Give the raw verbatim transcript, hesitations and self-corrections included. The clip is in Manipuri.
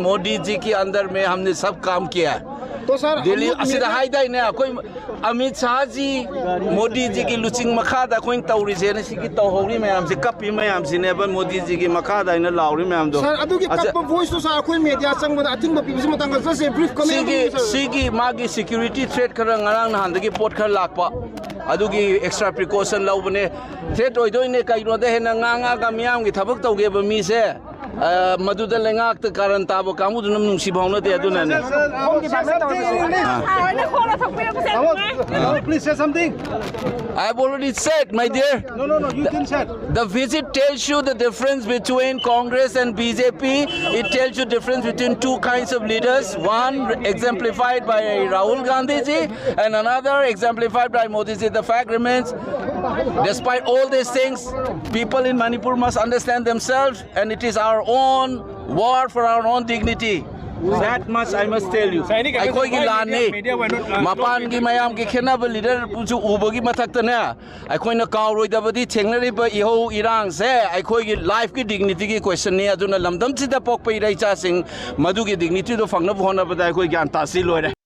मोदी जी के अंदर में हमने सब काम किया है। तो सर, दिल्ली हम लोग ꯑꯁꯤꯗ media- ꯍꯥꯏꯗꯥꯏꯅꯦ ꯑꯩꯈꯣꯏ ꯑꯃꯤꯠ ꯁꯥꯍꯖꯤ ꯃꯣꯗꯤꯖꯤꯒꯤ ꯂꯨꯆꯤꯡ ꯃꯈꯥꯗ ꯑꯩꯈꯣꯏꯅ ꯇꯧꯔꯤꯁꯦꯅ ꯁꯤꯒꯤ ꯇꯧꯍꯧꯔꯤ ꯃꯌꯥꯝꯁꯦ ꯀꯞꯄꯤ ꯃꯌꯥꯝꯁꯤꯅꯦꯕ ꯃꯣꯗꯤꯖꯤꯒꯤ ꯃꯈꯥꯗ ꯑꯩꯅ ꯂꯥꯎꯔꯤ ꯃꯌꯥꯝꯗꯣ꯫ ꯁꯥꯔ, ꯑꯗꯨꯒꯤ ꯑꯁ- ꯀꯞꯄ ꯚꯣꯏꯁꯇꯣ ꯁꯥꯔ ꯑꯩꯈꯣꯏ ꯃꯦꯗꯤꯌꯥ ꯆꯪꯕꯗ ꯑꯊꯤꯡꯕ ꯄꯤꯕꯁꯤ ꯃꯇꯥꯡꯗ just a brief comment ꯁꯤꯒꯤ ꯑꯃ, ꯁꯥꯔ꯫ ꯁꯤꯒꯤ ꯃꯥꯒꯤ security threat ꯈꯔ ꯉꯔꯥꯡ ꯅꯍꯥꯟꯗꯒꯤ ꯄꯣꯠ ꯈꯔ ꯂꯥꯛꯄ ꯑꯗꯨꯒꯤ extra precaution ꯂꯧꯕꯅꯦ꯫ Threat ꯑꯣꯏꯗꯣꯏꯅꯦ, ꯀꯩꯒꯤꯅꯣꯗ ꯍꯦꯟꯅ ꯉꯥꯡꯉꯒ ꯃꯤꯌꯥꯝꯒꯤ ꯊꯕꯛ ꯇꯧꯒꯦꯕ ꯃꯤꯁꯦ ꯑ, ꯃꯗꯨꯗ ꯂꯩꯉꯥꯛꯇ ꯀꯥꯔꯟ ꯇꯥꯕ ꯀꯥꯡꯕꯨꯗꯨꯅ ꯅꯨꯡꯁꯤ ꯐꯥꯎꯅꯗꯦ ꯑꯗꯨꯅꯅꯦ꯫ ꯁꯥꯔ ꯍꯣꯏꯅ ꯈꯣꯡꯅ ꯊꯣꯛꯄꯤꯔꯛꯄꯁꯦ ꯌꯥꯝ ꯅꯨꯡꯉꯥꯏ꯫ Please say something. I have already said, my dear. No, no, no, you didn't say. The visit tells you the difference between Congress and B J P. It tells you difference between two kinds of leaders. One exemplified by Rahul Gandhi ji, and another exemplified by Modi ji. The fact remains, despite all these things, people in Manipur must understand themselves, and it is our own war for our own dignity. That much I must tell you. ꯑꯩꯈꯣꯏꯒꯤ ꯂꯥꯟꯅꯤ꯫ ꯃꯄꯥꯟꯒꯤ ꯃꯌꯥꯝꯒꯤ ꯈꯦꯠꯅꯕ ꯂꯤꯗꯔꯁꯨ ꯎꯕꯒꯤ ꯃꯊꯛꯇꯅꯦ, ꯑꯩꯈꯣꯏꯅ ꯀꯥꯎꯔꯣꯏꯗꯕꯗꯤ ꯊꯦꯡꯅꯔꯤꯕ ꯏꯍꯧ ꯏꯔꯥꯡꯁꯦ ꯑꯩꯈꯣꯏꯒꯤ ꯂꯥꯏꯐꯀꯤ ꯗꯤꯒꯅꯤꯇꯤꯒꯤ ꯀꯣꯏꯁꯟꯅꯤ꯫ ꯑꯗꯨꯅ ꯂꯝꯗꯝꯁꯤꯗ ꯄꯣꯛꯄ ꯏꯔꯩꯆꯥꯁꯤꯡ ꯃꯗꯨꯒꯤ ꯗꯤꯒꯅꯤꯇꯤꯗꯣ ꯐꯪꯅꯕ ꯍꯣꯠꯅꯕꯗ ꯑꯩꯈꯣꯏ ꯒ꯭ꯌꯥꯟ ꯇꯥꯁꯤ ꯂꯣꯏꯔꯦ꯫